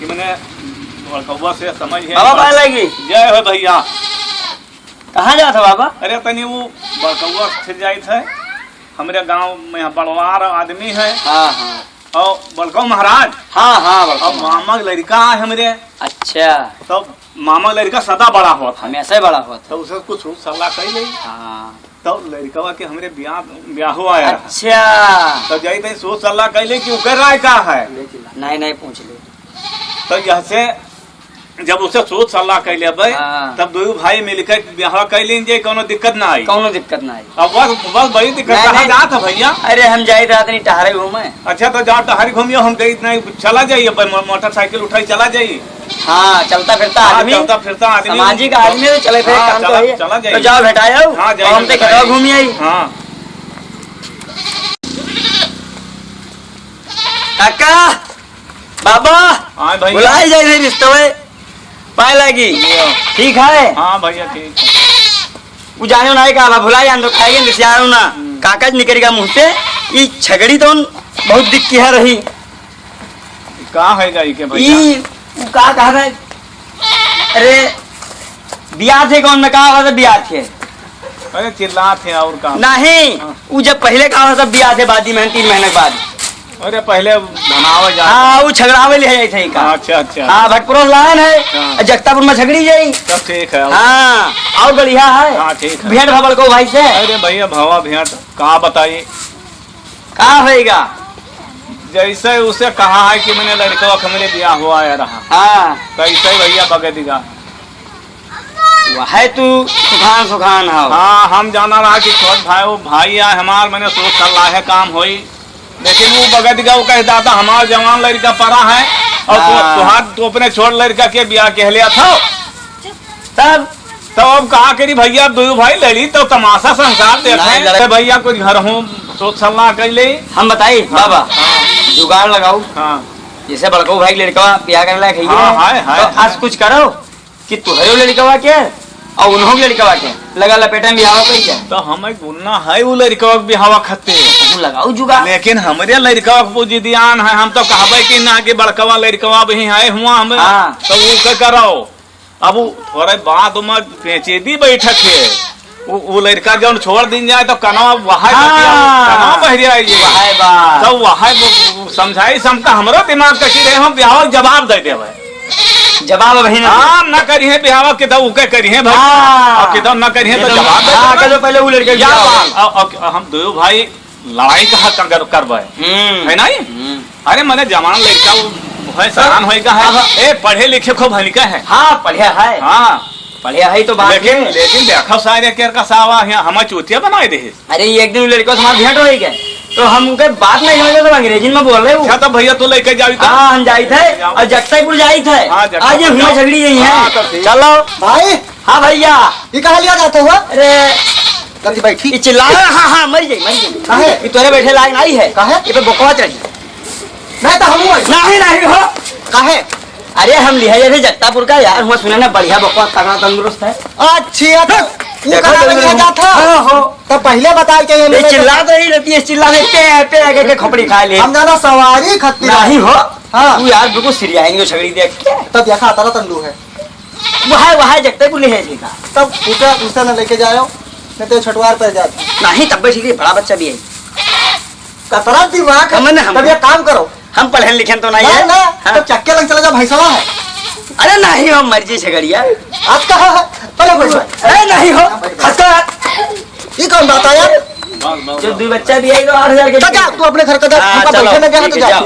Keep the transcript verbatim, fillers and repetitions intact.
मने बड़कउआ से समझ है। बाबा, पाए लागी। जय हो भइया। कहाँ जात हो बाबा? अरे तनी वो बड़कउआ से जाइत है, हमरे गाँव में बड़वार आदमी है। हाँ, हाँ। और बड़कऊ महाराज। हाँ, हाँ, बड़कऊ और महाराज। मामा के लड़का है हमरे। अच्छा। तो मामा के लड़का सदा बड़ा होत है। हमेशा ही बड़ा होत है। तो उसे कुछ सलाह कही नहीं। हाँ। तो लड़कवा के हमरे ब्याह, ब्याह हुआ है। अच्छा। तो जाई तनी सोच सलाह कइले कि ओकर राय का है? नहीं, नहीं, पूछ ले। तो यह से जब उसे सोच सलाह कइले बे, हाँ। तब दोनों भाई मिलकर ब्याह कइले जे कोनो दिक्कत ना आई। कोनो दिक्कत ना आई। अब बस, बस बड़ी दिक्कत नहीं, कहाँ नहीं। जात है भइया? अरे हम जाई रात नहीं टहरे घूमे। अच्छा तो जाओ टहरे घूमियो, हम जाई नहीं चला जाइए बे, मो-, मोटरसाइकिल उठाई चला जाइए। हाँ, चलता फिरता हाँ, आदमी, चलता फिरता आदमी। सामाजिक आदमी तो चले फिरे हाँ, काम तो चला, है। चला जाइए। तो जाओ भेटाए आओ, हाँ, जाइए, और हम तो भेटाए। खेतवा घूमी आई। हाँ। काका, बाबा, हाँ भइया। बुलाई जाए रे रिश्तवे, पाए लागी। भइया। ठीक है? हाँ भइया, ठीक है। उ जानो ना का बा, भुला जान तो खाएंगे, रिसियानो ना। हम्म। काका जी निकल गया मुँह से, ई छगड़ी तो बहुत दिक्की है रही। का है गाई के भइया? ई, उ का कहा था? अरे, बियाह थे कौन में का हुआ था बियाह थे? अरे, चिल्ला थे और का? नहीं, हाँ। उ जब पहले का हुआ था बियाह थे, बाद ही में तीन महीने के बाद। अरे, पहले भनावे जा। हाँ, उ छगड़ावे ले जाए थे का। अच्छा, अच्छा। हाँ, भटपुरा से लायन है, हाँ। जगतापुर में छगड़ी जाई। तब ठीक है। हाँ, और बढ़िया है। हाँ, ठीक है। भेंट भा बड़को भाई से। अरे भइया, भवा भेंट, का बताई? का होइगा? जैसे उसे कहा है कि मैंने लड़कवा के हमरे बियाह हुआ है रहा। हाँ। तैसे ही भइया बगदिगा। वह है तू सुखान सुखान हो। हाँ, हम जाना रहा कि छोट भाई, वो भाई आए हमार, मैंने सोच सलाह है काम होई। लेकिन वो बगदिगा, वो कहे, "दादा, हमार जवान लड़का परा है और तू, हाँ। तुहार, तू अपने छोट लड़का के बियाह कह लिया था।" तब? तब अब का करी भइया, दुई भाई लड़ी तो तमाशा संसार देखे। नहीं, लड़े। तो भइया कुछ घर हूँ सोच सलाह कर ले। हम बताई, हाँ, बाबा, हाँ। जुगाड़ लगाओ। हाँ। जैसे बड़को भाई के लड़कवा बियाह करे लायक है, हाँ, है, है, तो है। आज कुछ करो कि तुहरे लड़कवा के और उन्हों के लड़कवा के लगा लपेटे में बियाह कर जाए। तो हम एक गुन्ना है वो लड़कवा के बियाह खातिर। तू लगाओ जुगाड़। लेकिन हमरे लड़कवा के वो जिदियान है, हम तो कहबे कि ना कि बड़कवा लड़कवा भी है हुआ हम। हाँ। तो वो का कराओ? अब उ थोड़े बाद में पेचीदी बैठक है। उ, उ लड़का जौन छोड़ दिन जाए तो कनवा वहाय हाँ। बतिया, कनवा बहरिया है ये। वहाय बात। तो वहाय ब-, समझाई समझा हमरो दिमाग कसी रहे, हम बिहाव जवाब दे देवे। जवाब अभी ना हाँ, ना करिहे बिहाव, किधर उके करिहे भाई। हाँ। और किधर ना करिहे तो एकदम। जवाब दे हाँ, देवे। कह दो पहले वो लड़के के या बिहाव। बात, अब, अब हम दो भाई लड़ाई कहाँ कर, करबे? हम्म। है नहीं? हम्म। अरे, मने जवान लड़का वो है, सयान होइगा है। अब ए, पढ़े लिखे खूब हल्का है। हाँ, पढ़े है। हाँ। पढ़े है तो बात लेकिन, है। लेकिन देखो सारे केर का सावा है, हमें चूतिया बनाए दे। अरे, ये एक दिन लड़का से हमार भेंट होई गए, तो हम उनके बात नहीं समझे, तो अंग्रेजी में बोल रहे वो। अच्छा, तो भैया, तू लेके जाओ इधर। हाँ, हम जाई थे, जाओ। और जगताईपुर जाई थे। हाँ, जगताईपुर आज ये हुआ जाओ। झगड़ी गई है। हाँ, तो ठीक। चलो। भाई, हाँ भैया। ये कहाँ लिया जाता हुआ? अरे, जल्दी बैठी। ये चिल्ला रहा, हाँ, हाँ, मर जाई, मर जाई। काहे? ये तोरे बैठे लायक नहीं है। काहे? ये पे बकवा चढ़ी। नहीं तो हम हुआ। नहीं, नहीं हो। काहे? अरे, हम लिहा जाते जगतापुर का यार, हुआ सुना ना, बढ़िया बकवा, तगड़ा तंदुरुस्त है। अच्छा, तो वो देखो, कहाँ तंदुरुस्त लिया जाता? हाँ, हो। तो पहले बताए के ये ये मिले तो चिल्लात रही रहती है, चिल्ला दे, पे, पे, आके के खोपड़ी खा ले। हम जाना सवारी खत्ती नहीं हो। हाँ। तू यार बिल्कुल सिरियाएंगे छगड़ी देख के। तो देखा, तरा तंदू है। वह है, वह है, जगते को ले है जी का। तब उसे, उसे न लेके जाओ, नहीं तो छठवार पर जाते। नहीं, तब भी ठीक है, बड़ा बच्चा भी है। कतरा दिमाग है। हमने, हम तब ये काम करो। हम पढ़े लिखे तो नहीं ना, है। ना, हाँ। तो चक्के लंग चला जा, भैंसवा है। अरे नहीं हो, मर्जी से गड़िया। आज का है? पहले भैंसवा। अरे नहीं हो, हंसता है। ये कौन बात है यार? जो दो बच्चा भी है, तो आठ हजार के तो जा, तू अपने घर का जा, हाँ, हमका चलो, बैठे में क्या है, ठीक तो है, जा। जाओ।